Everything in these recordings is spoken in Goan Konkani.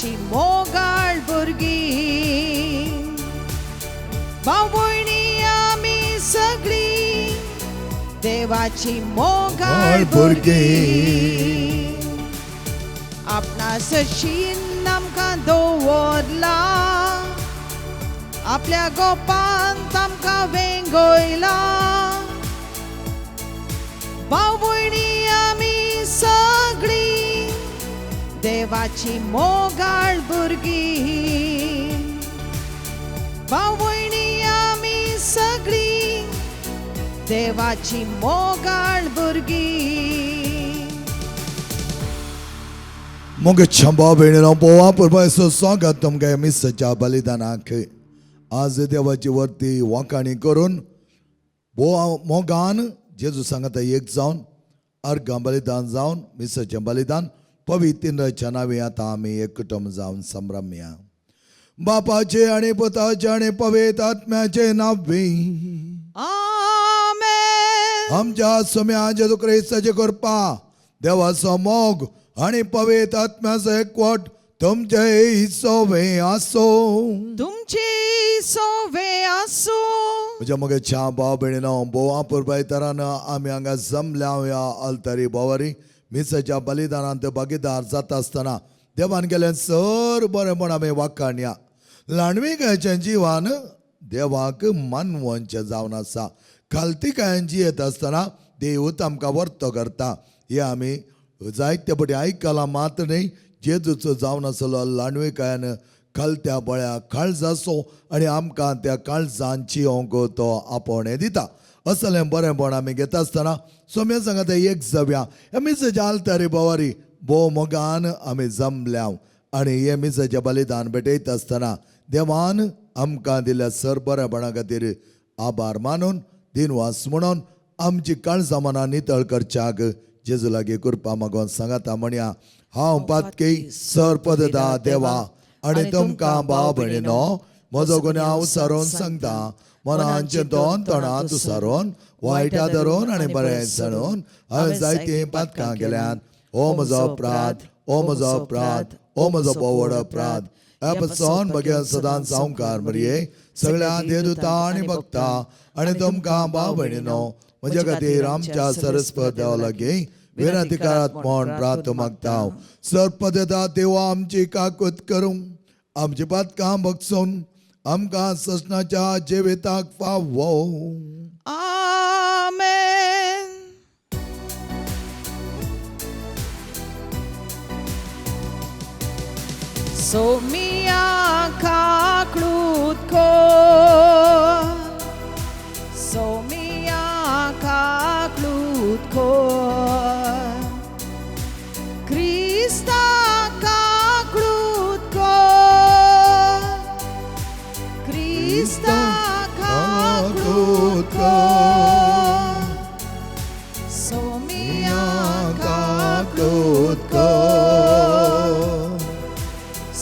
देवाची मोगाळ भुरगीं. भाव भयणी आमी सगळीं देवाची मोगाळ भुरगीं. आपणा सशीन आमकां दवरला, आपल्या गोपांत आमकां वेंगयला. भाव भयणी आमी सगळीं देवाची मोगाळ भुरगीं. भाव भयणी आमी सगळीं देवाची मोगाळ भुरगीं. मग छंबा भयणीनो पोवा पुरबायचो स्वागत तुमकां मिसाच्या बलिदानाक. आज देवाची वरती वांकाणी करून मोगान जेजू सांगता एक जावन अर्घां बलिदान जावन मिसाचें बलिदान पवित्र नांवी आतां आमी एकटम जावन संभ्रमया. बापाचे आनी पुताचे आनी पवित्र आत्म्याचे नांवी आमेन. आमच्या सोम्या जेजू क्रिस्ताची कृपा, देवाचो मोग आनी पवित्र आत्म्याचो एकवट तुमचे सोवे आसो. तुमचे सोवे आसूं. म्हज्या मगे छा भाव भयणीनो, भोव पुरबाय तरान आमी हांगा जमल्या ह्या अल्तरी भोवरी मिसाच्या बलिदानांत भागीदार जाता आसतना देवान गेलें सर बरें म्हण आमी वाखाणया. ल्हानविकायचें जिवान देवाक मानवंचें जावन आसा. खालतिकायेन जियेत आसतना देव आमकां वर्तो करता. हें आमी जायते फावटी आयकलां मात न्ही. जेजूचो जावन आसलो ल्हानविकायेन खालत्या बळ्या काळजाचो आनी आमकां त्या काळजान चियोंक तो आपोवणें दिता. असलें बरेंपण आमी घेता आसतना सोम्या सांगता एक जावया. ह्या मिसाच्या आल्तारी भोवारी भोव मोगान आमी जमल्या आनी हे मिसाचें बलिदान भेटयता आसतना देवान आमकां दिल्या सर बरेपणा खातीर आभार मानून दिनवास म्हणून आमची काळजां मनां नितळ करच्याक जेजू लागीं कृपा मागोन सांगाता म्हणया. हांव पातकी सर पददा देवा आनी तुमकां भाव भयणीनो म्हजो गुन्यांव सारोवन सांगता. मनान चिंतोन तोंडांत सारोवन वायटा धरून आनी बरें सांडून हांवें जायतीं पातकां केल्यात. ओ म्हजो अपराध, ओ म्हजो अपराध, ओ म्हजो बोवड अपराध. ह्या पसून बगेर सदांच सावकार मरये सगळ्या देवदूता आनी भक्ता आनी तुमकां भाव भयणीनो म्हज्या खातीर आमच्या सरस्पत देवा लागीं विनंती करात म्हण प्रार्थ मागता. सरपदता देवा आमची काकूत करूं, आमची पातकां बगसून आमकां ससनाच्या जिविताक फावो. आमेन. सोमिया काकळूत कोर, सोमिया काकळूत कोर, क्रिस्ता काकळूत कोर, क्रिस्ता काकळूत कोर, सोमिया काकळूत कोर,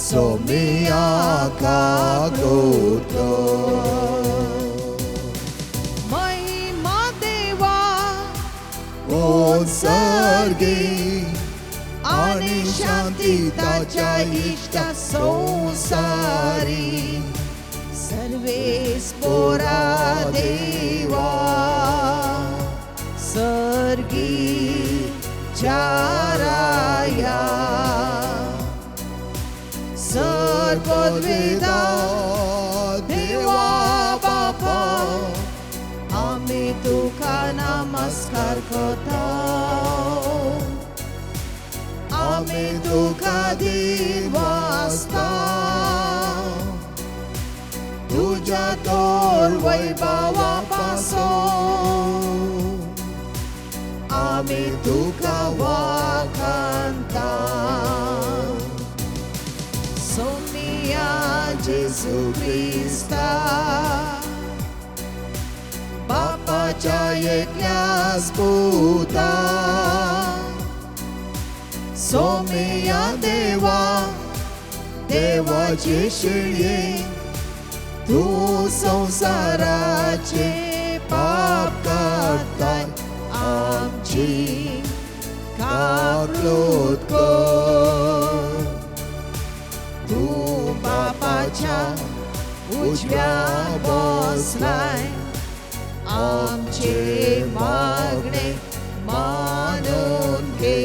सोमिया काकूत कोर. महिमा देवा उत्सर्गी आनी शांती ताच्या इश्टा संवसारी. सर्वेस पोरा देवा सर्गी चाराया सर पदवेदा देवा बापा आमी तुका नमस्कार करता, आमी तुका दिवासता, तुज्या तोर वैभवा पासून आमी तुका वाखाणता. सोमिया जेजू क्रिस्ता बापाच्या एकल्याच पुता, सोमिया देवा देवाचे शिळये तूं संवसाराचे पाप काडटाय आमची काकळूत कर. लाय, आमचे मागणे मानून घे.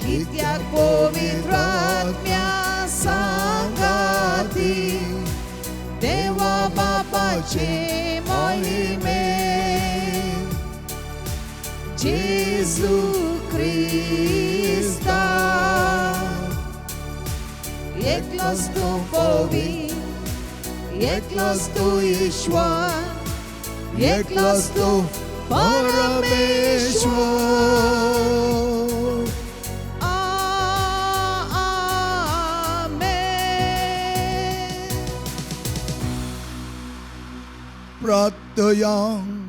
कित्याक पवित्र आत्म्या सांगाती देवा बापाचे महिमे जेजू क्रिस्ता. एकलोच तूं पवित्र, एकलोच तूं ईश्वर, एकलोच तूं परमेश्वर. आमेन. प्रार्थयांक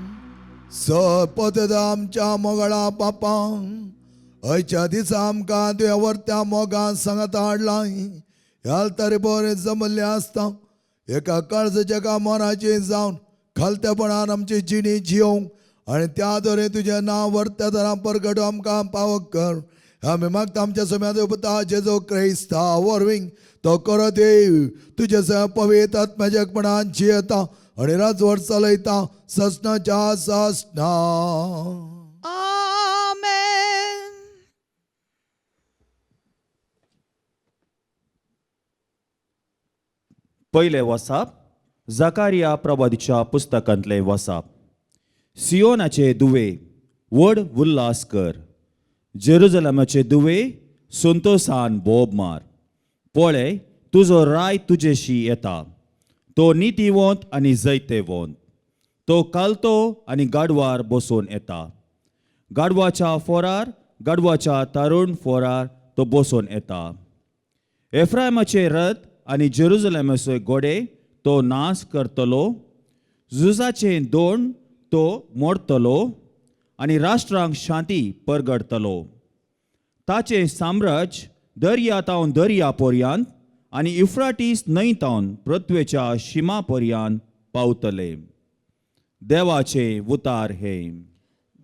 सपतदा आमच्या मोगळा बापांक हयच्या दिसा आमकां तुवें व्हरत्या मोगान सांगात हाडलां. ह्या तरी बरें जमल्लें आसता एका काळजाच्या एका मनाचें जावन खालतेपणान आमची जिणी जियोवंक आनी त्या तरेन तुजें नांव व्हरत्या तरां परगट आमकां पावक कर. आमी मागता आमच्या सम्या देवता जेजो क्रायस्ता वरवीं तो करत देव तुजे सगळ्या पवित्र आत्म्याच्या एकपणान जियेता आनी राजवट चलयता ससनाच्या ससना. आमेन. पयलें वसाप जाकारिया प्रवादीच्या पुस्तकांतलें वसाप. सियोनाचे दुवे व्हड उल्हास कर, जेरुजलमाचे दुवे संतोसान बोब मार. पळय तुजो राय तुजेशी येता, तो नितीवंत आनी जैतेवंत, तो कालतो आनी गाडवार बसून येता, गाडवाच्या फोरार गाडवाच्या तारुण फोरार तो बसून येता. एफ्रायमाचे रथ आनी जेरुजलेमाचे गोडे तो नाश करतलो, झुजाचे दोण तो मोडतलो आनी राष्ट्रांक शांती परगडतलो. ताचें साम्राज्य दर्या तावन दर्या पर्यंत आनी युफ्राटीस न्हंय तावन पृथ्वेच्या शिमा पर्यंत पावतले. देवाचे उतार हे.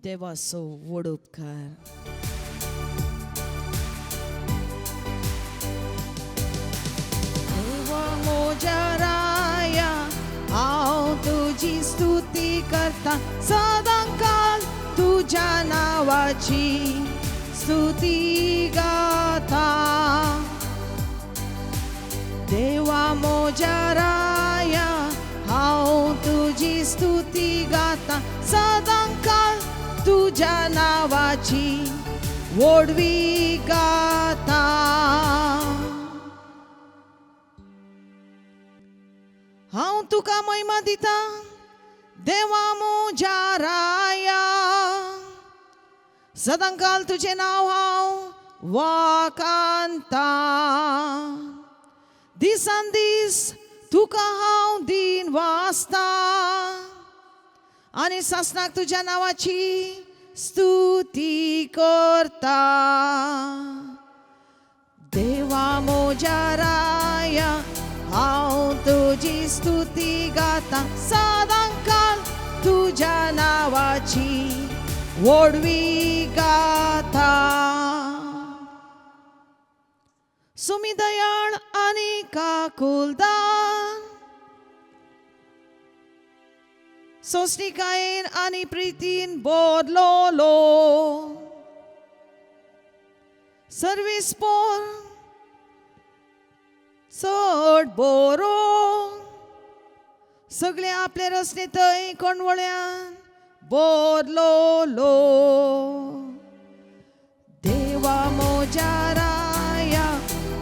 देवाचो व्हड उपकार. देवा म्हज्या राया, हांव तुजी स्तुती करता, सदांकाल तुज्या नांवाची स्तुती गाता. देवा म्हज्या राया, हांव तुजी स्तुती गाता, सदांकाल तुज्या नांवाची व्हडवी गाता. हांव तुका महिमा दिता देवा म्हज्या राया, सदांकाल तुजें नांव हांव वाकांता. दिसान दीस तुका हांव दिन वाचता आनी सासणाक तुज्या नांवाची स्तुती करता. देवा म्हज्या राया, हांव तुजी स्तुती गाता, सदांकाल तुज्या नांवाची व्हडवी गाता. सुमी दयाळ आनी काकुलदान, सोंसणिकायेन आनी प्रितीन बदलोलो, सर्वीस पोर चड बरो, सगळे आपले रस्ते थंय कोणवळ्यान बदलोलो. देवा म्हज्या राया,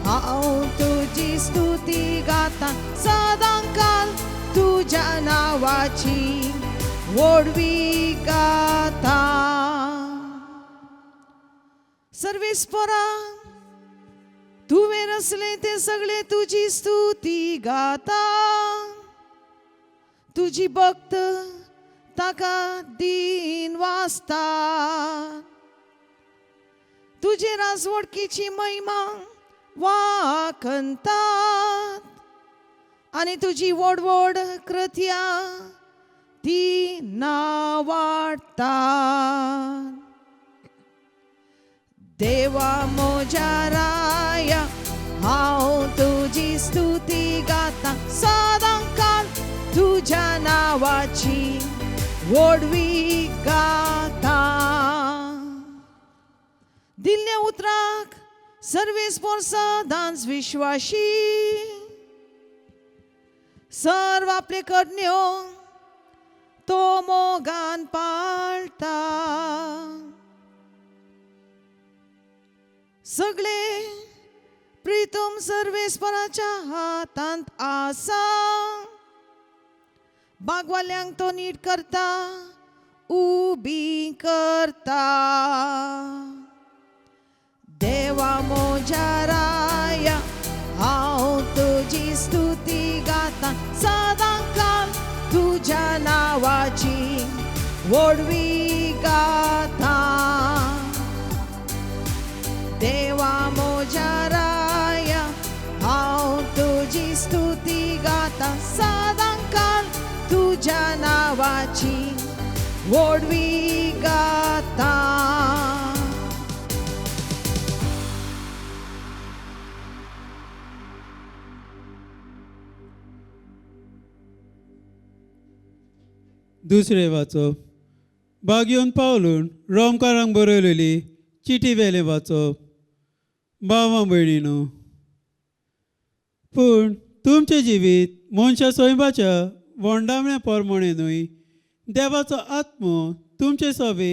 हांव तुजी स्तुती गाता, सदांकाल तुज्या नांवाची व्हडवी गाता. सर्वीस पोरा तुवें रचलें तें सगळें तुजी स्तुती गाता, तुजी भक्त ताका दिन वाचता. तुजे राजवडकीची महिमा वाखणतात आनी तुजी व्हड व्हड कृत्या ती नावाडटात. देवा म्हज्या राया, हांव तुजी स्तुती गाता, सदांकाल तुज्या नांवाची व्हडवी गाता. दिल्ल्या उतराक सर्वेस्पोर सदांच विश्वाशी, सर्व आपले करण्यो तो मोगान पाळटा. सगळे प्रितम सर्वेस्पराच्या हातांत आसा, बागवाल्यांक तो नीट करता, उबी करता. देवा म्हज्या राया, हांव तुजी स्तुती गाता, सदां काल तुज्या नांवाची व्हडवी गाता. देवा म्हज्या राया, हांव तुजी स्तुती गाता, सदां काल तुज्या नांवाची व्हडवी गाता. दुसरें वाचप बागयोन पावलून रोमकारांक बरयलेली चिटी वेलें वाचप. भावा भयणीनो, पूण तुमचें जिवीत मनशा सैमाच्या वोंडावण्या प्रमाणें न्हय, देवाचो आत्मो तुमचे सोबे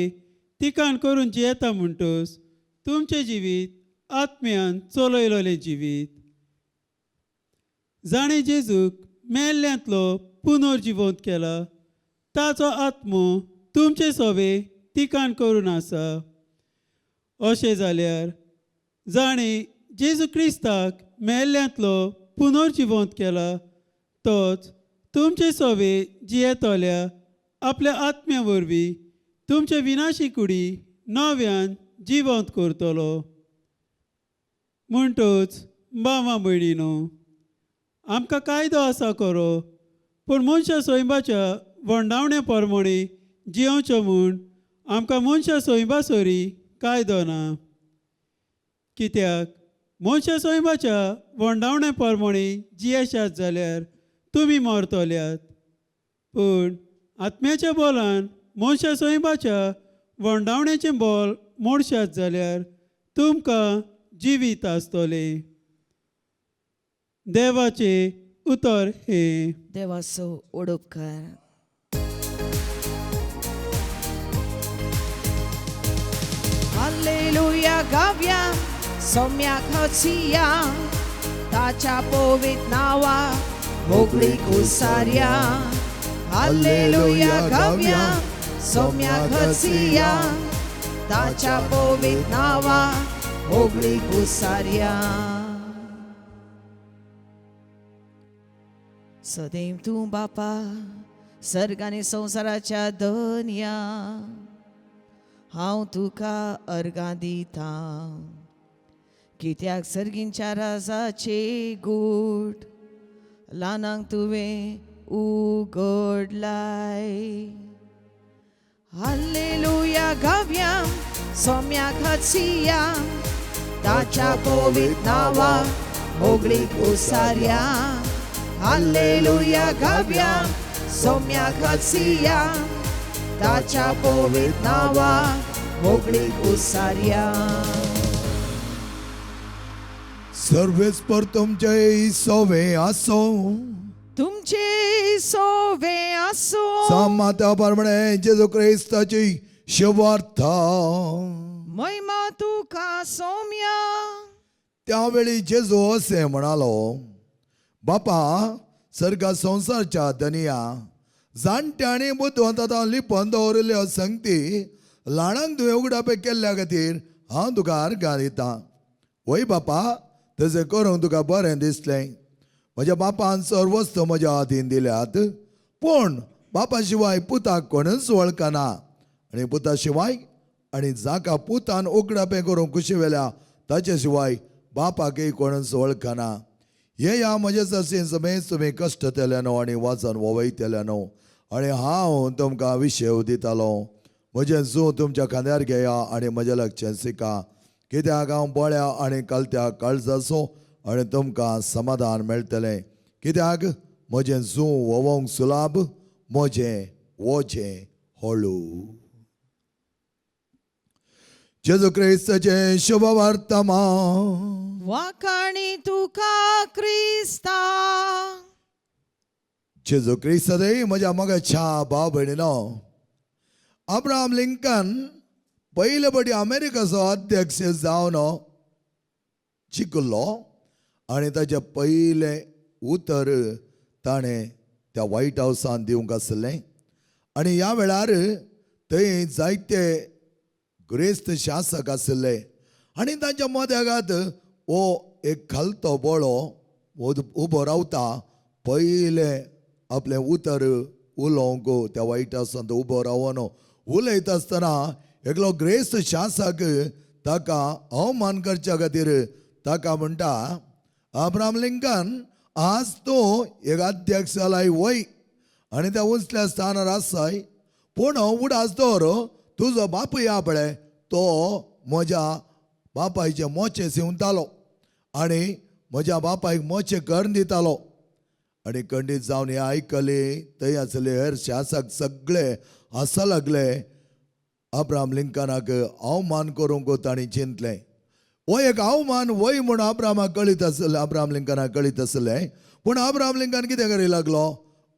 तिकाण करून जियेता म्हणटच तुमचें जिवीत आत्म्यान चलयलेलें जिवीत. जाणें जेजूक मेल्ल्यांतलो पुनर्जिवंत केला ताचो आत्मो तुमचे सोबे तिकाण करून आसा. अशें जाल्यार जाणें जेजू क्रिस्ताक मेल्ल्यांतलो पुनर्जिवंत केला तोच तुमचे सोबे जियेतल्या आपल्या आत्म्या वरवीं तुमचे विनाशी कुडी नव्यान जिवंत करतलो. म्हणटच भावा भयणीनो, आमकां कायदो आसा खरो, पूण मनशा सैमाच्या वंडावण्या प्रमाणें जियोवचो म्हूण आमकां मनशा सैमा सरी कायदो ना. कित्याक मनशा सैमाच्या वंडावण्या प्रमाणें जियेशात जाल्यार तुमी मरतल्यात, पूण आत्म्याच्या बोलान मनशा सैमाच्या वंडावण्याचें बोल मोडशात जाल्यार तुमकां जिवीत आसतलें. देवाचें उतर हें. देवाचो उडोपकार. हालेलुया गाव्या सोम्याक हसिया, ताच्या पवित्र नांवा मोगळी कुसार्या. हालेलुया गाव्या सोम्याक हसिया, ताच्या पवित्र नांवा मोगळी कुसार्या. सदैव तूं बापा सर्ग आनी संवसाराच्या धनया, हांव तुका अर्गां दितां. कित्याक सर्गींच्या राजाचे गूट ल्हानांक तुवें उगडलाय. हालेलुया गाव्या सोम्याक हसिया, ताच्या पवित्र नांवा मोगळी कुसार्या. हालेलुया गाव्या सोम्याक हसिया, ताच्या पवित्र नांवा मोगळी कुसार्या. सर्वेस्पर तुमचे सोवे आसो, तुमचे सोवे आसो. सामात्या प्रमाणे जेजू क्रिस्ताची शुभार्थ. महिमा तुका सोम्या. त्यावेळी जेजू असे म्हणालो, बापा सर्गा संवसारच्या धनया, जाणट्या आनी बुदवंत लिपोवन दवरिल्ल्यो संगती ल्हानांक तुवें उगडापे केल्ल्या खातीर हांव तुका अर्गां दितां. वय बापा, तशें करूंक तुका बरें दिसलें. म्हज्या बापान सर्व वस्तू म्हज्या हातीन दिल्यात, पूण बापा शिवाय पुताक कोणूच वळखना, आनी पुता शिवाय आनी जाका पुतान उगडापें करूंक खुशी वेल्या ताचे शिवाय बापाकय कोणूच वळखना. हे ह्या म्हज्या ससे समेत तुमी कश्टतले न्हू आनी वाचन वयतले न्हू, आनी हांव तुमकां विशेव दितालो. म्हजें जू तुमच्या खांद्यार घेया आनी म्हज्या लागचें शिका, कित्याक हांव बळ्या आनी कलत्या काळजाचो, आनी तुमकां समाधान मेळटलें. कित्याक म्हजें जूं वोवोंक सुलाब, म्हजें वोजें हळू. जेजू क्रिस्ताचें शुभ वर्तमान. वाखाणी तुका क्रिस्ता. जेजू क्रिस्त म्हज्या मोगाच्या भाव भयणीनो, अब्राहम लिंकन पयले फावटी अमेरिकाचो अध्यक्ष जावन जिखलो आनी ताचें पयलें उतर ताणें त्या व्हायट हावसान दिवंक आसलें. आनी ह्या वेळार थंय जायते ग्रेस्त शासक आशिल्ले आनी तांच्या मद्यागात हो एक खालतो बोळो उबो रावता. पयलें आपलें उतर उलोवंक त्या वायट आसतना उबो रावन उलयता आसतना एकलो ग्रेस्त शासक ताका अवमान करच्या खातीर ताका म्हणटा, अब्राहम लिंकन, आज तूं एक अध्यक्ष जालाय वय आनी त्या उंचल्या स्थानार आसाय, पूण उडास दवर, तुजो बापूय या पळय तो म्हज्या बापायचे मोचे शिंवतालो आनी म्हज्या बापायक मोचे करून दितालो. आनी खंडीत जावन हें आयकलें थंय आसले हेर शासक सगळे हांसा लागले. अब्राहम लिंकनाक अवमान करूंक तांणी चिंतलें. हो एक अवमान वय म्हूण अब्राहमाक कळीत आसलें, अब्राहम लिंकनाक कळीत आसलें. पूण अब्राहम लिंकन कितें करी लागलो,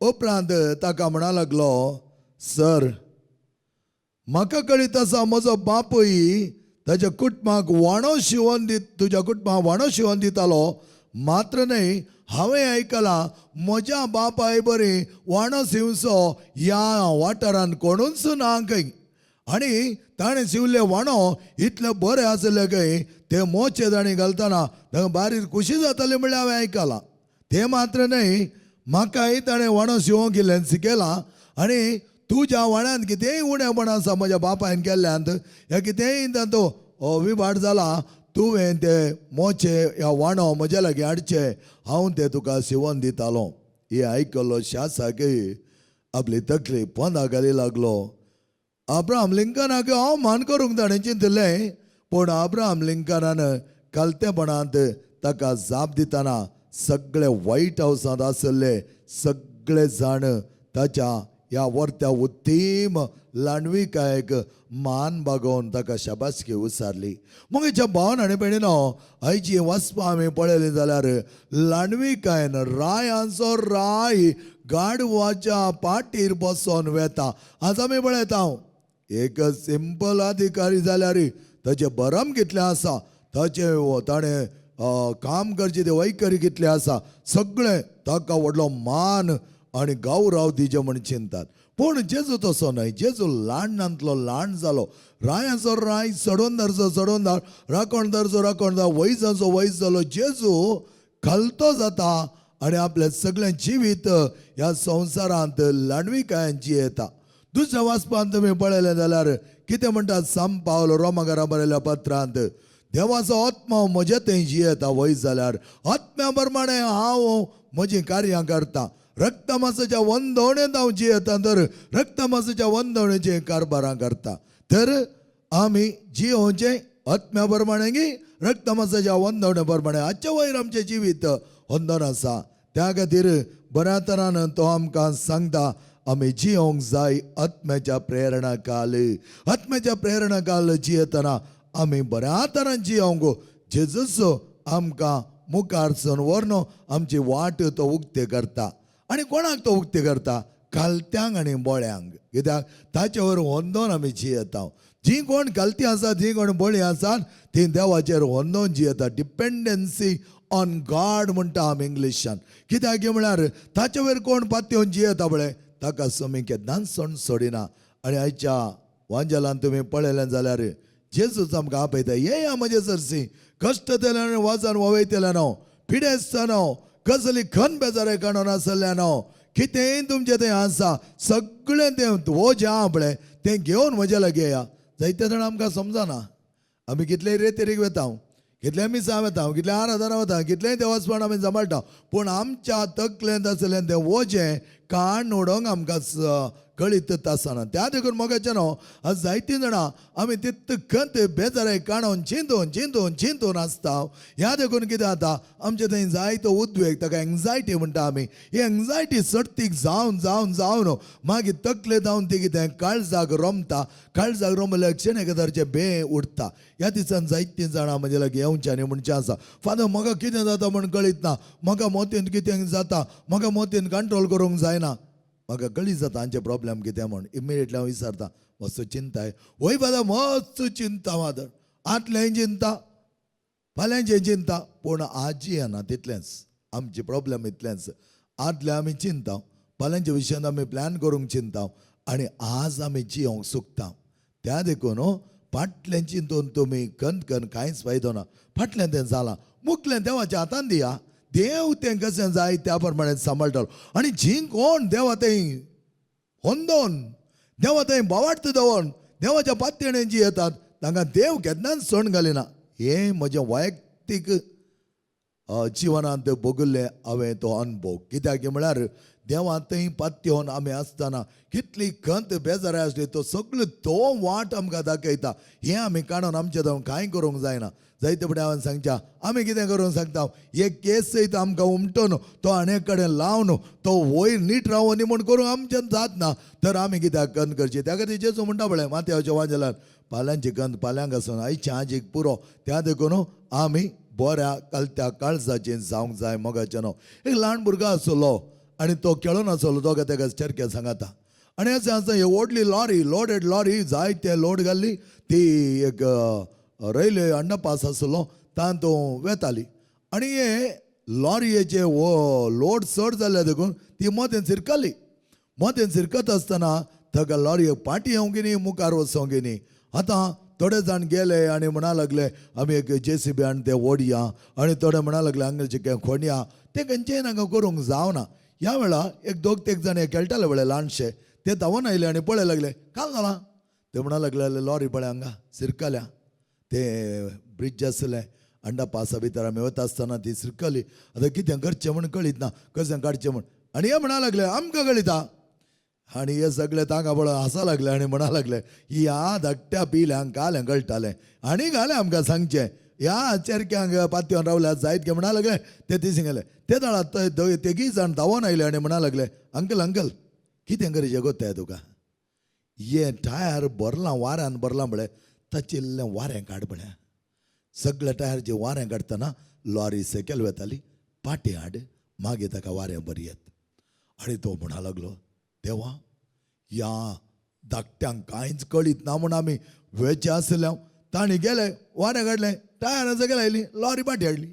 उपरांत ताका म्हणा लागलो, सर म्हाका कळीत आसा म्हजो बापूय ताच्या कुटुंबाक वाणो शिंवोन दित तुज्या कुटुंबाक वाणो शिंवोन दितालो, मात्र न्हय हांवें आयकलां म्हज्या बापाय बरी वाणो शिंवचो ह्या वाठारान कोणूच ना खंय, आनी ताणें शिंवले वाणो इतले बरे आसले खंय ते मोचे ताणें घालतना तांकां बारीक खुशी जाताली म्हणल्यार हांवें आयकलां. तें मात्र न्हय म्हाकाय ताणें वाणो शिंवोंक इल्लें शिकयलां आनी तुज्या वाण्यांत कितेंय उणेपण आसा म्हज्या बापायन केल्ल्यांत ह्या कितेंय तातूंत विवाड जाला, तुवें ते मोचे ह्या वाणो म्हज्या लागीं हाडचे, हांव ते तुका शिंवोन दितालो. हें आयकल्लो शासक आपली तकली पोंदा घाली लागलो. अब्राहम लिंकनाक अवमान करूंक ताणें चिंतलें, पूण अब्राहम लिंकनान खालतेपणांत ताका जाप दितना सगळे व्हायट हावसांत आसले सगळे जाण ताच्या ह्या वर्त्या उत्तीम ल्हानविकायक मान बागोवन ताका शाबासकी उसारली. मगेच्या भावन आनी भयणीनो, आयची वाचपां आमी पळयली जाल्यार ल्हानविकायन रायांचो राय गाडवाच्या पाटीर बसोन वेता. आज आमी पळयता एक सिंपल अधिकारी जाल्यार ताचें भरम कितलें आसा, ताचें ताणें काम करचें तें वैखरी कितलें आसा, सगळें ताका व्हडलो मान आनी गौरव दिजे म्हण चिंतात. पूण जेजू तसो न्हय, जेजू ल्हानांतलो ल्हान जालो, रायांचो राय, चडोनदारचो चडोनदार, राखणदारचो राखणदार, वैजांचो वैज जालो. जेजू खालतो जाता आनी आपलें सगळें जिवीत ह्या संवसारांत ल्हानविकायेन जियेता. दुसऱ्या वाचपान तुमी पळयलें जाल्यार कितें म्हणटात सांत पावल रोमाकारा बरयल्या पत्रांत, देवाचो आत्मो म्हजे थंय जियेता वय जाल्यार आत्म्या प्रमाणे हांव म्हजीं कार्यां करता, रक्तमासाच्या वंदवणेंत हांव जियेता तर रक्तमासाच्या वंदवणेचें कारभारां करता. तर आमी जियोवचें आत्म्या प्रमाणे की रक्तमासाच्या वंदवणे प्रमाणे हाचे वयर आमचें जिवीत वंदन आसा. त्या खातीर बऱ्या तरान तो आमकां सांगता आमी जियोंक जाय आत्म्याच्या प्रेरणा काल. आत्म्याच्या प्रेरणा काल जियेतना आमी बऱ्या तरान जियोंक जेजूस आमकां मुखार सन व्हरून आमची वाट तो उक्ते करता. आनी कोणाक तो उक्ते करता? खालत्यांक आनी बोळ्यांक. कित्याक ताचे वयर होंदोन आमी जियेता. जी कोण खालती आसा, जी कोण बळी आसात ती देवाचेर होंदोन जियेता. डिपेंडन्सी ऑन गॉड म्हणटा आमी इंग्लिशान. कित्याक म्हळ्यार ताचे वयर कोण पातयेवन जियेता पळय ताका समी केन्नाच सण सोडिना. आनी आयच्या वांजेलान तुमी पळयलें जाल्यार जेजूच आमकां आपयता, येया म्हजे सरसी कश्ट तेल्यान वाजन वयतल्यान न्हू, पिडेस्त न्हू, कसली खन बेजारे काडून आसल्या न्हू, कितेंय तुमचें थंय आसा सगळें तें वो जें आहा पळय तें घेवन म्हज्या लागीं येया. जायते जाण आमकां समजना, आमी कितलेय रेतेरीक वेता, कितले मिसां वेता, कितले आराधना वता, कितलेय देवासपण आमी सांबाळटा, पूण आमच्या तकलेंत आसलें तें वजें काण उडोवंक आमकां कळीत आसना. त्या देखून मोगाचें न्हू आज जायतीं जाणां आमी तितकंत बेजाराय काडून चिंतून चिंतून चिंतून आसता. ह्या देखून कितें जाता आमचे थंय जायतो उद्वेग, ताका एंग्जायटी म्हणटा आमी. ही एंग्जायटी सडतीक जावन जावन जावन मागीर तकले जावन ती कितें काळजाक रोमता. काळजाक रोमल्यार क्षण एकादारचें बें उठता. ह्या दिसान जायतीं जाणां म्हजे लागीं येवचें आनी म्हणचें आसा, फादर म्हाका कितें जाता म्हूण कळीत ना, म्हाका मोतीन कितें जाता, म्हाका मोतीन कंट्रोल करूंक जायना. म्हाका कळीत जाता हांचे प्रॉब्लेम कितें म्हूण. इमिडिएटली हांव विचारता, मातसो चिंताय? वय फादर मस्त चिंता फादर, आतलेंय चिंता फाल्यांचें चिंता, पूण आजी येना तितलेंच आमचे प्रॉब्लेम इतलेंच. आदलें आमी चिंता, फाल्यांच्या विशयान आमी प्लॅन करूंक चिंता आनी आज आमी जियोंक सुकता. त्या देखून फाटलें चिंतून तुमी कन कन कांयच फायदो ना. फाटलें तें जालां, मुखलें देवाच्या हातान दिया. देव तें कशें जाय त्या प्रमाणे सांबाळटलो. आनी जी कोण देवा थंय होंदोन देवा थंय बोवाट्ट दवरून देवाच्या पातयेणेन जी येतात तांकां देव केन्नाच सण घालिना. हें म्हजें वैयक्तीक जिवनांत भोगिल्लें हांवें तो अनुभव. कित्याक म्हळ्यार देवा थंय पातयेवन आमी आसतना कितली खंत बेजाराय आसली तो सगळो तो वाट आमकां दाखयता. हें आमी काडून आमचें जावन कांय करूंक जायना. जायते फुडें हांवें सांगच्या आमी कितें करूंक सांगता, एक केस सयत आमकां उमटून तो आनी कडेन लावन तो वयर नीट रावनी म्हूण करूंक आमच्यान जात ना. तर आमी कित्याक कंद करची? त्या खातीर जेजू म्हणटा पळय माथ्याच्या वांजेलान, पाल्यांची कंद पाल्यांक आसून आयच्या आजीक पुरो. त्या देखून आमी बऱ्या कलत्या काळजाचें जावंक जाय. मोगाचें न्हू एक ल्हान भुरगो आसलो आनी तो खेळून आसलो, तो तेका चरक्या सांगाता. आनी अशें आसता ही व्हडली लॉरी, लोडेड लॉरी, जायते लोड घाल्ली ती एक रेल्वे अंडरपास आसलो तातूंत वेताली. आनी हे लॉरयेचे लोड चड जाल्ले देखून ती मदें शिरकली. मदें शिरकत आसतना ताका लॉरयेक फाटीं येवंक न्ही, मुखार वचोंक न्ही. आतां थोडे जाण गेले आनी म्हणा लागले आमी एक जेसीबी आनी ते ओडया, आनी थोडे म्हणा लागले हांगाचे काय खोणया. ते खंयचेय नाका करूंक जावना. ह्या वेळार एक दोग तेग जाण हे खेळटाले पळय ल्हानशे, ते धांवून आयले आनी पळय लागले काल जालां. ते म्हणा लागले लॉरी पळय हांगा सिरकल्या, ते ब्रिज आसलें अंडरपासा भितर आमी वता आसतना ती सिरकली. आतां कितें करचें म्हूण कळीत ना, कशें काडचें म्हूण. आनी हे म्हणा लागले आमकां कळिता. आनी हे सगळे तांकां पळोवन हांसा लागले आनी म्हणा लागले ह्या धाकट्या पिल्यांक कालें कळटालें आनी घालें आमकां सांगचें, ह्या चेरक्यांक पातयेवन रावल्यार जायत गे म्हणा लागले. ते तिसे गेले. ते दळा तेगीय जाण धांवोन आयले आनी म्हणा लागले अंकल अंकल कितें करचें गोत्ताय तुका, हें टायर भरलां वाऱ्यान भरलां पळय, ताचें इल्लें वारें काड पळय. सगळे टायरचें वारें काडटना लॉरी सकयल वेताली, पाटी हाड मागीर ताका वारें बरयत. आनी तो म्हणा लागलो देवा ह्या धाकट्यांक कांयच कळीत ना म्हूण आमी वेचे आसले, तांणी गेले वारें काडलें, टायरां सकयल आयली, लॉरी पाटी हाडली.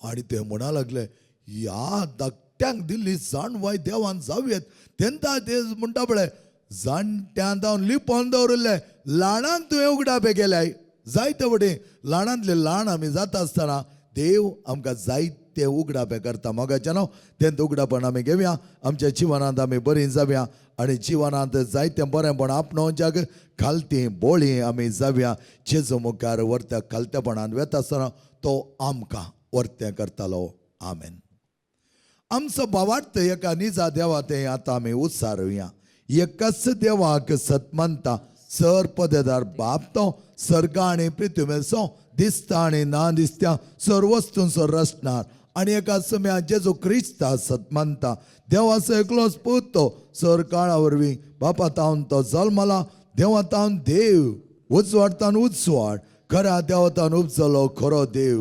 आनी ते म्हणा लागले ह्या धाकट्यांक दिल्ली जाणवाय देवान जावयेत. तेन्ना ते म्हणटा पळय जाणट्यां जावन लिपोवन दवरिल्ले ल्हानांक तुवें उगडापे केल्याय. जायते वटेन ल्हानांतले ल्हान आमी जाता आसतना देव आमकां जायते उगडापे करता. मोगाचें न्हू तें उगडापण आमी घेवया, आमच्या जिवनांत आमी बरीं जावया आनी जिवनांत जायतें बरेंपण आपणोवच्याक खालती बोळी आमी जावया. जेजू मुखार व्हरत्या खालतेपणान वेता आसतना तो आमकां वर्तें करतालो. आमेन. आमचो भावार्थ एका निजा देवा तें आतां आमी उत्सारुया. एकच देवाक सत मानता, सर पदेदार बाप तो सर्ग आनी पृथ्वीचो दिसता आनी ना दिसता सर वस्तूंचो रचणार. आनी एका समया जेजू क्रिस्ता सत मानता, देवाचो एकलोच पूत तो सर काळा वरवीं बापा तावन तो जल्मला, देवा तावन देव, उजवाडतान उजवाड, खऱ्या देवतान उपजलो खरो देव,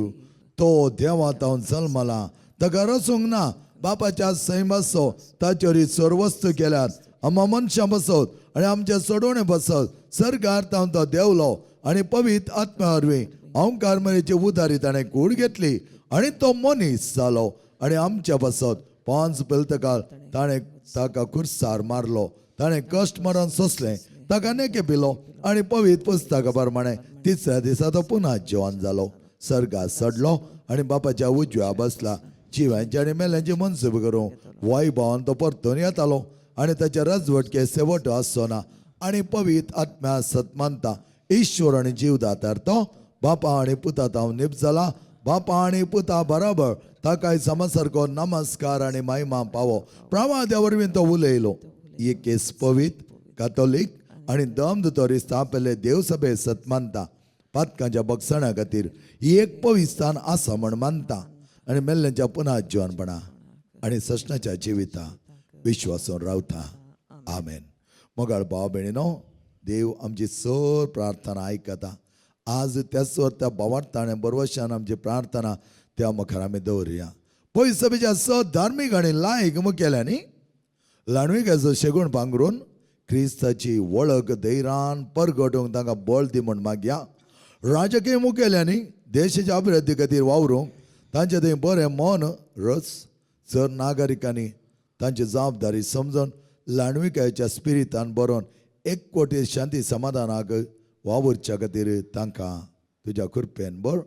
तो देवा तावन जल्मला, ताका रचूंक ना, बापाच्या सैमाचो ताचेर सर वस्तू केल्यात, आमकां मनशां बसत आनी आमचे सोडवणे बसत सरकार तावन तो देवलो आनी पवित्र आत्म्या वरवीं अंकार मरेची उदारी ताणें कूड घेतली आनी तो मनीस जालो आनी आमच्या बसत 5 पेलतकाल ताणें ताका खुर्सार मारलो, ताणें कश्ट मरण सोंसलें, ताका नेके पिलो आनी पवित्र पुस्तका प्रमाणे तिसऱ्या दिसा तो पुन्हा जिवन जालो, सर्गात चडलो आनी बापाच्या उजव्या बसला. जिव्यांचे आनी मेल्यांची मनसूब करूं वैभवान तो परतून येतालो आनी ताच्या रजवटके सेवट आसचो ना. आनी पवित्र आत्म्या सत मानता, ईश्वर आनी जीवदातार तो बापा आनी पुता तावन निप जाला, बापा आनी पुता बराबर ताकाय समसारको नमस्कार आनी महिमा पावो. प्रवाद्या वरवीं तो उलयलो. एक पवित कातोलीक आनी दम दुतोरी स्थापिल्ले देवसभे सत मानता. पातकांच्या बक्षणा खातीर ही एक पवित्र स्थान आसा म्हण मानता आनी मेल्ल्यांच्या पुनः जिवनपणा आनी ससनाच्या जिविता विश्वासून रावता. आमेन. मोगाळ भाव भयणीनो, देव आमची सर प्रार्थना आयकता. आज त्याच वर त्या भावार्थान बरवशान आमची प्रार्थना त्या मुखार आमी दवरुया. पयस सभेच्या स धार्मीक आनी लायक मुखेल्यांनी ल्हानविकाचो शेगूण पांगरून क्रिस्ताची वळख धैरान परगटूंक तांकां बळ दी म्हूण मागया. राजकीय मुखेल्यांनी देशाच्या अभिवृद्धी खातीर वावरूंक तांचे थंय बरें मन रस जर नागरिकांनी तांची जबाबदारी समजून ल्हानविकायेच्या स्पिरितान बरोवन एक कोटी शांती समाधानाक वावुरच्या खातीर तांकां तुज्या कृपेन बर.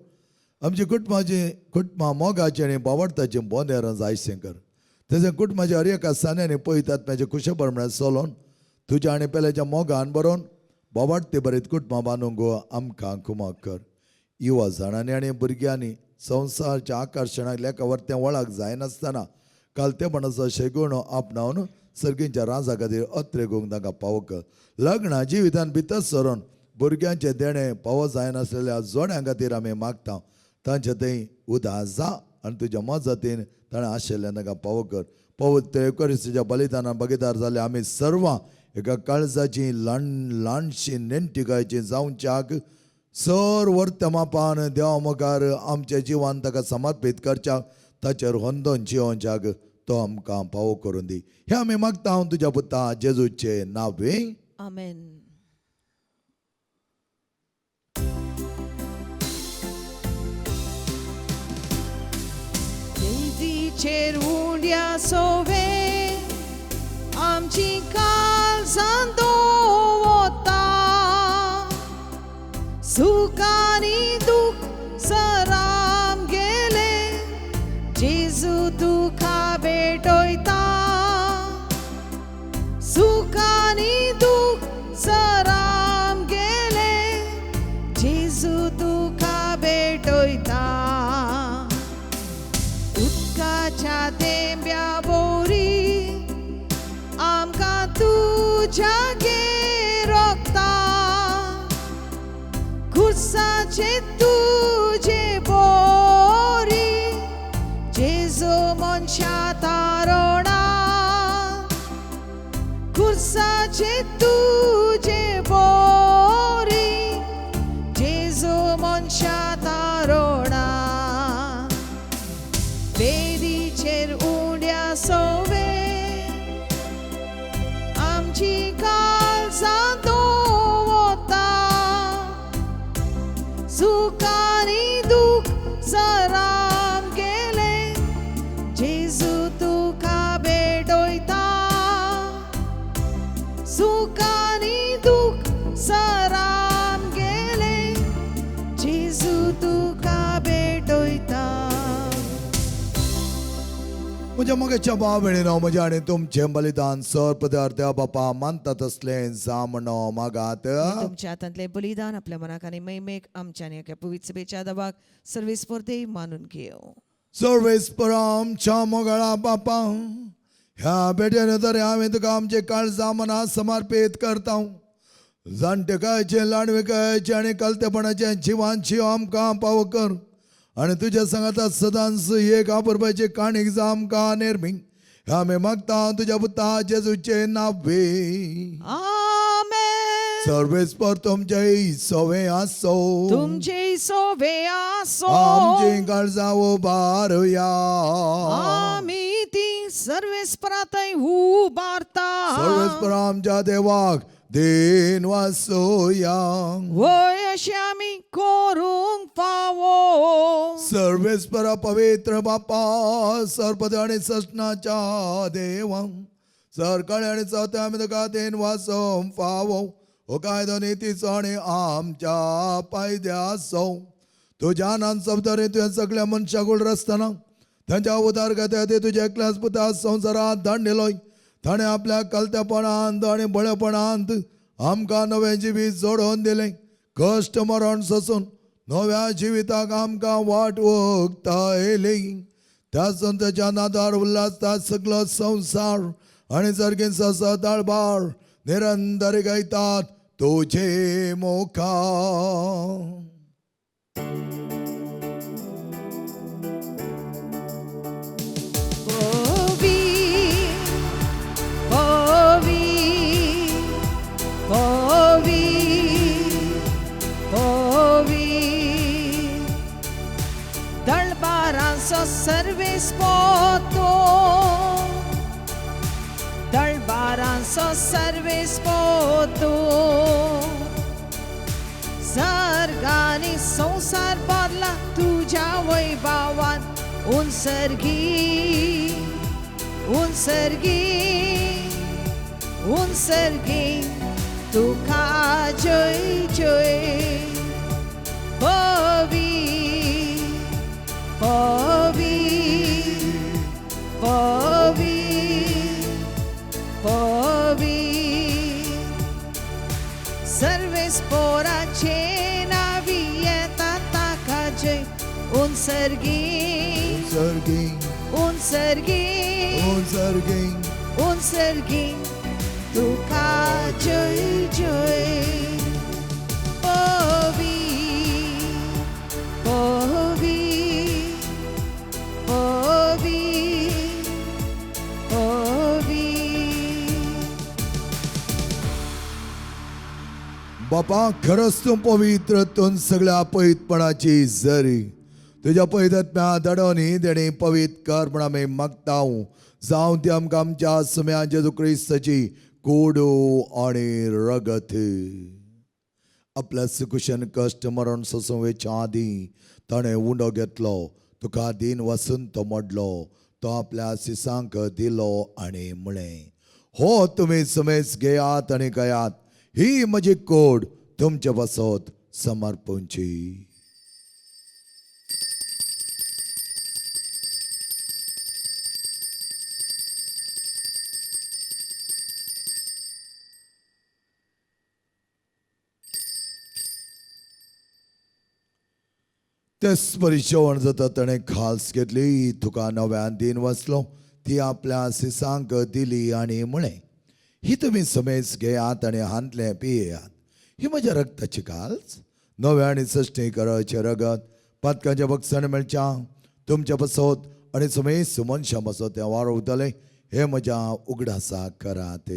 आमची कुटुंबाची कुटुंबां मोगाची आनी बावडताची बोंदेरां जायशें कर. तशें कुटुंबाच्या हर एका सान्यांनी पळयतात कुशबर म्हळ्यार चलोवन तुज्या आनी पेल्याच्या मोगान बरोवन बाबाडते बरें कुटुंबां बांदूंक गो आमकां कुमक कर. युवा जाणांनी आनी भुरग्यांनी संवसारच्या आकर्शणाक लेखा वरतें वळख जायनासतना कालतेपणाचो शेगुण आपणावन सर्गींच्या राजा खातीर अत्रेगूंक तांकां पावो कर. लग्नां जिवितान भितर सरून भुरग्यांचें देणें पावो जायनासलेल्या जोड्यां खातीर आमी मागता. तांचे थंय उदास जा आनी तुज्या मजतीन ताणें आशिल्ल्यान तांकां पावो कर. पवित्र येवकरिस्तीच्या बलिदानान भागीदार जाले आमी सर्वां एका काळजाची ल्हान ल्हानशी नेणटिकायची जावच्याक सर वर्तमापान देवा मुखार आमच्या जिवान ताका समर्पीत करच्याक ताचेर होंदोन जिवोवच्याक तो आमकां पावो करून दी. हें आमी मागता हांव तुज्या पुता जेजूचे नांवे. आमेन. वेदीचेर उंड्या सोवे आमची काळजां दवरता, सुख आनी दुख सराम गेले जेजू तुका भेटयता. सुख आनी दुख सराम गेले जेजू तुका भेटयता. उदकाच्या तेंब्या बोरी आमकां तुज्या रोखता, खुर्साचे तुजे बोरी जेजू मनशा तारोणा, खुर्साचे तुजे बोरी जेजू मनशा तारोणा. वेदीचेर उंड्या सोवे आमची काळजां दवरता, सुख आनी दुख सराम गेले जेजू तुका भेटयता. सुख आनी दुख सराम गेले जेजू तुका भेटयता. म्हज्या मोगाच्या भाव भयणीनो, म्हज्या आनी तुमचें बलिदान सर पदार्थ बापा मानता तसलें जामणो मागात. तुमच्या हातांतलें बलिदान आपल्या मनाक आनी महिमेक आमच्या आनी एका पवित्र सभेच्या दबाक सर्वेस्पर मानून घेवं. सर्वेस्पर आमच्या मोगाळा बापा, ह्या भेटेन तरी हांवें तुका आमचे काळजां मनां समर्पीत करता. जाणटेकायचें ल्हानविकायचें आनी कलतेपणाचें जिवान जीव आमकां पावो कर आनी तुज्या सांगाता सदांच एक आपरपाची काणीक जावं आमकां निर्मी. आमी मागता तुज्या पुता जेजूचे नावे. आमेन. सर्वेस्पर तुमचे सवे आसो. तुमचे सोवे आसो. आमची काळजां उबारुया. आमी ती सर्वेस्परातय उबारता. सर्वेस्पर आमच्या देवाक then वासोया. वय अशें आमी करूंक फावो. सर्वेस्पर पवित्र बापा, सरपद आनी ससनाच्या देवा, सरकाळी आनी चवथ्या आमी तुका then वासोवंक फावो. हो कायदो नितीचो आनी आमच्या पायद्याचो. तुज्या नान जबाबदारी तुवें सगळ्या मनशाक रसतना तांच्या उदार घेता ते तुज्या एकल्याच पुता संवसारांत धाडलेलोय. ताणें आपल्या कलतेपणांत आनी बळेपणांत आमकां नवें जिवीत जोडोवन दिलें. कश्ट मरण सोसून नव्या जिविताक आमकां वाट उक्तायली. त्या संताच्या नादार उल्हासता सगळो संवसार आनी सारकें ससा दळबार निरंतर गायतात तुजे मुखार. पवी पवी पवी पवी दळबारांचो सर्वेस पोतो दळबारांचो सर्वेस पोतो सर्गानी संवसार भरला तुज्या वैभावान उनसर्गी उनसर्गी उनसर्गी तुका जय जय पवी पवी पवी पवी सर्वेस पोराचे नावी येता ताका जय उनसर्गी सर्गी उनसर्गी सर्गी उनसर्गी तुका जय जय पवी पवी पवी पवी. बापा खरंच तूं पवित्र तूं सगळ्या पवित्रपणाची जरी तुज्या पवित्रात्म्या दडोवन ही देणी पवित्र कर म्हण आमी मागता. जावं ती आमकां आमच्या सुम्या जेजू क्रिस्ताची कोडू आनी रगत. आपल्या सुकुशन कश्ट मरण सोसूं वेच्या आदीं ताणें उंडो घेतलो, तुका दीन वसून तो मोडलो, तो आपल्या सिसांक दिलो आनी म्हळें, हो तुमी समेज घेयात आनी गयात, ही म्हजी कोड तुमचे पासत समर्पणची. तेच परी जेवण जाता ताणें खास घेतली, तुका नव्यान दीन वसलो, ती आपल्या सिसांक दिली आनी म्हळें, ही तुमी समेज घेयात आनी हांतलें पियेयात, ही म्हज्या रक्ताची काल्स नव्या आनी सश्टी कराचें रगत पातकांच्या बक्षण मेळच्या तुमच्या पासत आनी समेज मनशां पासत तें वारोवतलें, हें म्हज्या उगडासा करात.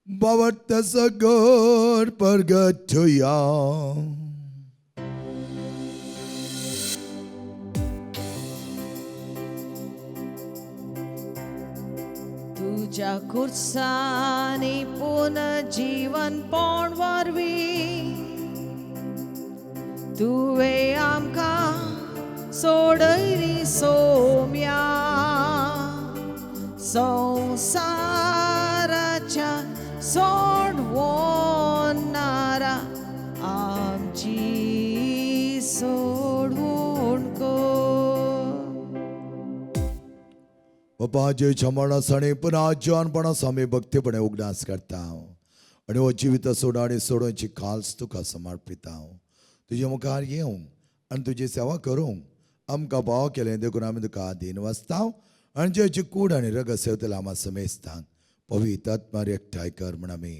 बाबत सगोर परगटया. तुझ्या खुर्सानी पुनर्जीवन पण वरवीं तुवें आमकां सोडयली सोम्या संवसाराच्या सोडवणारा आमची सोडवण कर. बाबा जेच्या मरणास आनी पुन्हा जिवनपणास आमी भक्तीपणे उगडास करता आनी हो जिवीत सोड आनी सोडोवची खास तुका समर्पिता. तुजे मुखार येवंक आनी तुजी सेवा करूंक आमकां भाव केलें देखून आमी तुका आदीन वाचता आनी जेची कूड आनी रगत सेवतले आमा समेस्तांक पवित्र आत्मार एकठांय कर म्हण आमी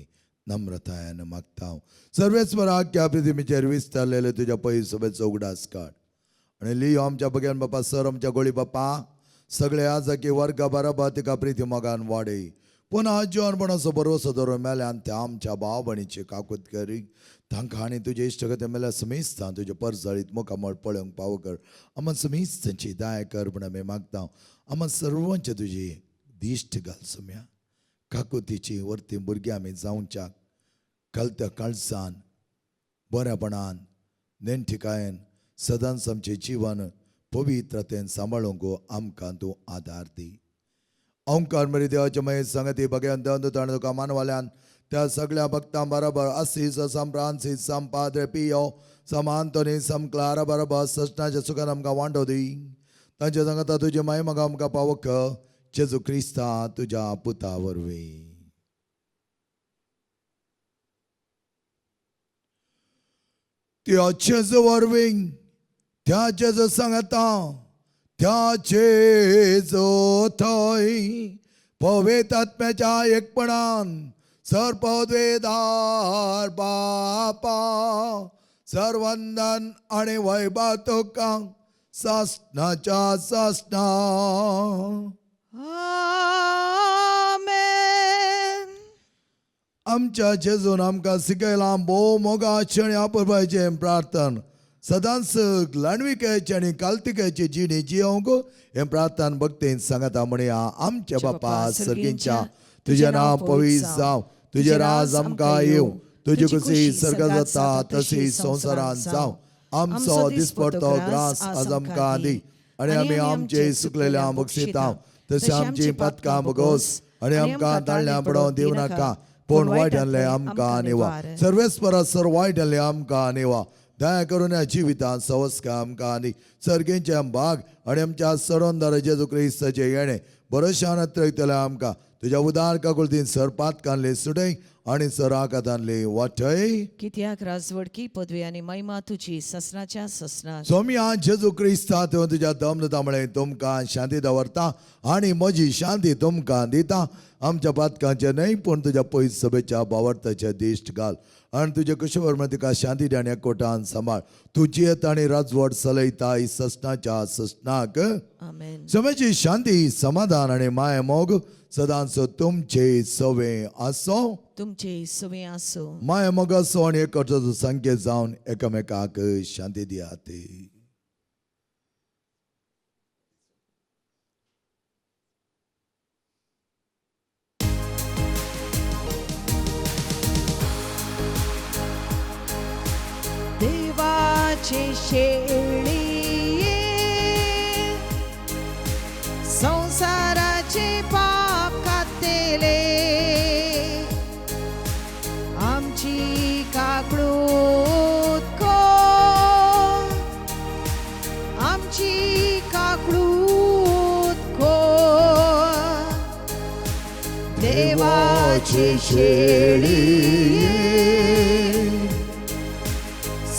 नम्रतायेन मागता. सर्वेस्वर आख्या पृथ्वीचेर विस्तारलेले तुज्या पयसोबेचो उगडास काड आनी लियो आमच्या बग्यान बापा सर आमच्या गोळी बापा सगळे आजाकी वर्गा बराबर तिका प्रिती मोगान वाडय. पुन्हा जिवनपणाचो भरवसो धरून मेल्यान त्या आमच्या भाव भयणीची काकूत करी तांकां आनी तुजे इश्टगते मेल्या समेस्तां तुजे परजळीत मुखामळ पळोवंक पावो कर. आमा समेस्तांची दया कर म्हण आमी मागता. आमा सर्वांचे तुजी दिश्ट घाल सुम्या काकुतीची वरती भुरगीं आमी जावच्याक कलत्या काळजान बऱ्यापणान नेणठिकायेन सदांच आमचें जिवन पवित्रतेन सांबाळूंक आमकां तूं आदार दी. ओंकार मरी देवाचे मये संगती भगवंत ताणें तुका मानवाल्यान त्या सगळ्या भक्तां बरोबर असीस सम फ्रांसीस सम पाद्रे पियो सम आंतोनी सम क्लारा बरोबर सजनाच्या सुखान आमकां वांटो दी. तांच्या सांगता तुजी माय म्हाका आमकां पावक जेजू क्रिस्ता तुज्या पुता वरवीं. त्या जेजू वरवीं, त्या जेजू सांगता, त्या जेजू थंय पवित्र आत्म्याच्या एकपणान सर्पद्वेदार बापा सर्वंदन आणि वैभव तुका सासनाच्या सासना. आमेन. आमच्या जेजून आमकां शिकयलां भोव मोगाचें आनी अपुरबायेचें प्रार्थन सदांच ल्हानविकायेची आनी कालतिकायेची जिणी जियोंक हें प्रार्थन भक्तीन सांगता. म्हणया, आमच्या बापा सर्गींच्या, तुजें नांव पवित्र जावं, तुजें राज आमकां येवं, तुजी खुशी सर्गात जाता तशी संवसारांत जावं. आमचो दिसपडतो ग्रास आज आमकां दी आनी आमी आमचे सुकलेल्या बक्षिता तशें आमची पातकां भोगोस आनी आमकां ताळल्यां पडोवं दिवं नाका, पूण वायटांतलें आमकां निवा. सर्वेस्परा सर वायटांतलें आमकां निवा. दया करून ह्या जिवितांत सवस्का आमकां दी. सर्गेंचे भाग आनी आमच्या सरोंदार जेजू क्रिस्ताचें येणें भरोशान अत्रयतलें आमकां. तुज्या उदार काकुळतीन सर पातकांतले सुटय आनी सर आकातांतले वाटय. कित्याक राजवडकी पदवी आनी महिमा तुजी ससनाच्या ससनाक. सोम्या जेजू क्रिस्ता, तुवें तुज्या दमदता म्हळें, तुमकां शांती दवरता आनी म्हजी शांती तुमकां दिता. आमच्या पातकांचे न्हय पूण तुज्या पयस सभेच्या बावडताचे दिश्ट घाल आनी तुजे कुशवर तुका शांती दी आनी एकवटान सांबाळ. तूं जियेता आनी राजवट चलयता ससनाच्या ससनाक. आमेन. समेची शांती, समाधान आनी माया मोग सदांच तुमचे सवे आसो. तुमचे सवे आसो. माया मोग आसो आनी एकवटाचो संकेत जावन एकामेकाक शांती दियात. देवाचे शेळी, संसाराचे पाप कातले, आमची काकळूत कर, आमची काकळूत कर. देवाचे शेळी,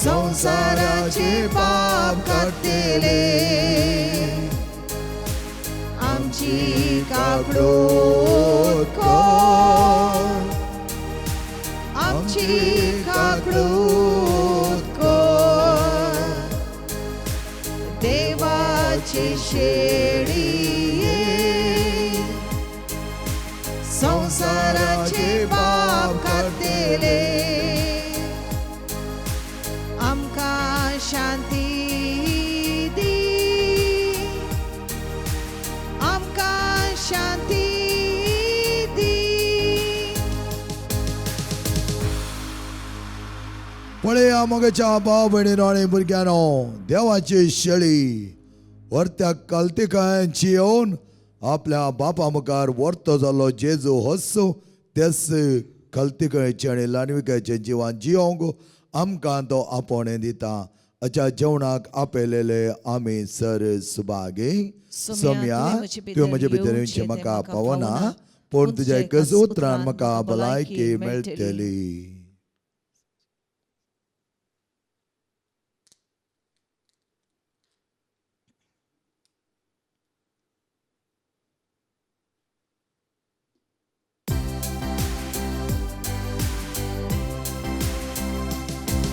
संसाराचे पाप काडटले, आमची काकळूत कर, आमची काकळूत कर. देवाचे शेळी, संसाराचे पाप काडटले, आमकां शांती दी, आमकां शांती दी. पळया मोगाच्या भाव भयणीनो आनी भुरग्यांनो, देवाची शेळी व्हरत्या कल्तिकायांची येवन आपल्या बापा मुखार व्हरतो जाल्लो जेजू हस्सू तेच कल्तिकायेचे आनी ल्हानविकायेचे जिवान जियोंक आमकां तो आपोवणें दिता. अच्या जेवणाक आपयलेले आमी सर सुभागी. सोम्या, तुवें म्हजे भितर येवचें म्हाका पावना, पूण तुज्या एकच उतरान म्हाका भलायकी मेळटली.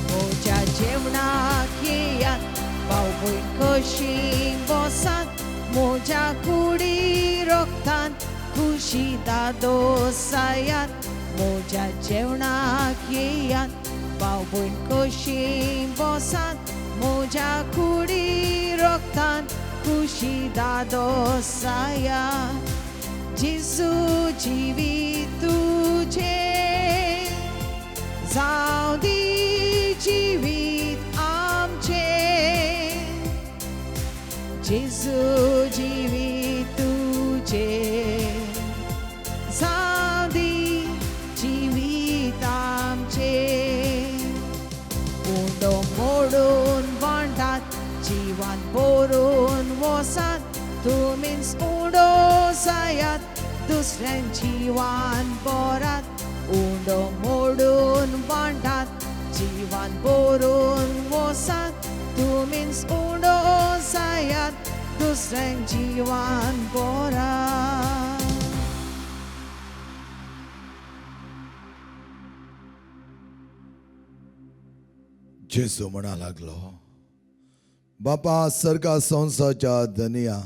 म्हज्या जेवणाक येयात, भाव भयण कशी बसात, म्हज्या कुडी रोगतान खुशी दादोसायात. म्हज्या जेवणाक येयात, भाव भयण कशी बसात, म्हज्या कुडी रोगतान खुशी दादोसायात. जेजू जिवीत तुजें जावं दी जिवीत आमचें, जेजू जिवीत तुजें जावं दी जिवीत आमचें. उंडो मोडून वांटात, जिवान भरून वसात, तुमीच उंडो जायात, दुसऱ्यां जिवान भरात. उंडो मोडून वांटात, जिवान बोरून वसात तुमीच उडो जायात दुसऱ्यांक जिवान बोरा. जेजू म्हणा लागलो, बापा सर्गा संवसाच्या धनया,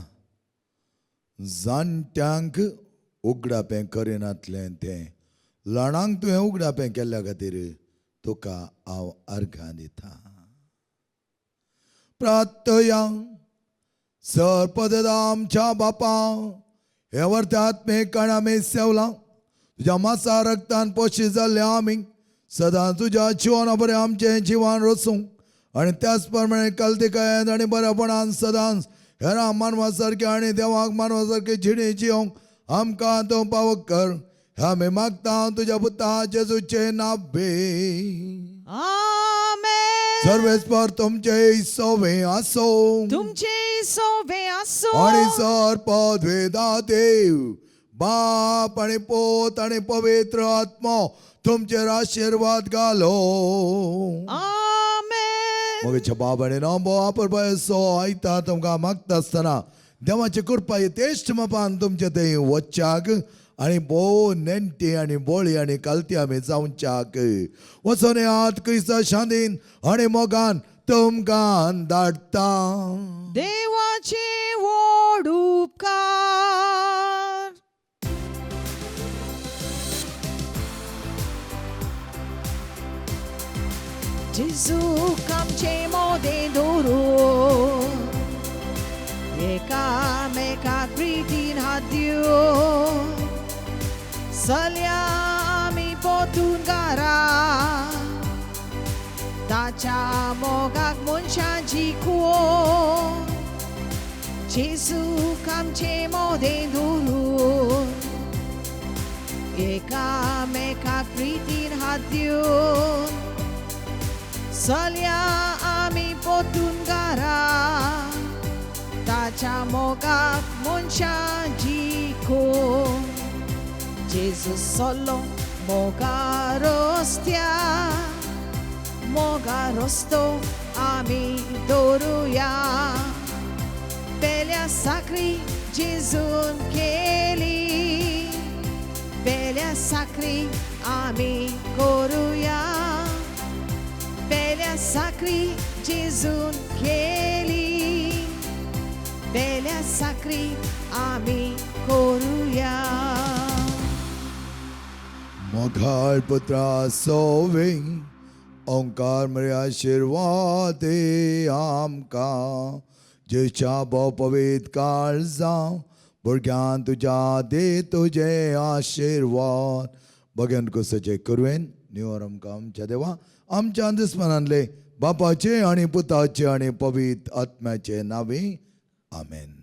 जाणट्यांक उगडापें करिनातलें तें ल्हानांक तुवें उगडापें केल्ल्या खातीर तुका हांव अर्घां दिता. प्रार्थया. सरपद आमच्या बापा, हे वर्ते आत्मीक आनी आमी सेवलां तुज्या मासा रक्तान पोशी जाल्ले आमी सदां तुज्या जिवना बरें आमचें जिवन रचूं आनी त्याच प्रमाणे कल्तिकायेन आनी बरेपणान सदांच हेरां मानवा सारकें आनी देवाक मानवा सारकें जिणे जिवंक आमकां तूं पावक कर. हें आमी मागता तुज्या पुता जेजूचें नांव. आमेन. सर्वेस्पर तुमचे सोवे आसो. तुमचे सोवे आसो. आणि सर पदवेदा देव बाप आणि पोत आणि पवित्र आत्मो तुमचेर आशिर्वाद घालो. आमेन. मगेच्या बाब आनी नांबो आपरपाय सो आयता तुमकां मागता आसतना देवाचे कृपा तेश्ट मापान तुमचे थंय वच्चाक आनी भोव नेणटी आनी बोळी आनी कालती आमी जावच्याक वचोन येयात. क्रिस्ता शांतीन आनी मोगान तुमकां धाडटा. देवाचे व्हड उपकार. जेजूक आमचे मोदें दवरून एकामेकाक प्रितीन हात दिवन चलया आमी पोतून घरा. ताच्या मोगाक मनशां जिखून जेजूक आमचे मोदें दवरून एकामेकाक प्रितीन हात दिवन चलया आमी पोतून घरा. ताच्या मोगाक मनशां जिखून जेजू सोल्लो मोगा रस्त्या, मोगा रस्तो आमी दवरुया. पेल्या साकरी जेजून केली, पेल्या साकरी आमी करुया. पेल्या साकरी जेजून केली, पेल्या साकरी आमी करुया. मोगाळ पुत्रा सोवे ओंकार मरे आशिर्वाद आमकां जेच्या भोव पवित्र काळजां भुरग्यान तुज्या दे तुजे आशिर्वाद. बघेन कुसचे करुवेन निवर आमकां आमच्या देवा आमच्या दुस्मनांतले बापाचे आनी पुताचे आनी पवित्र आत्म्याचे नावे. आमेन.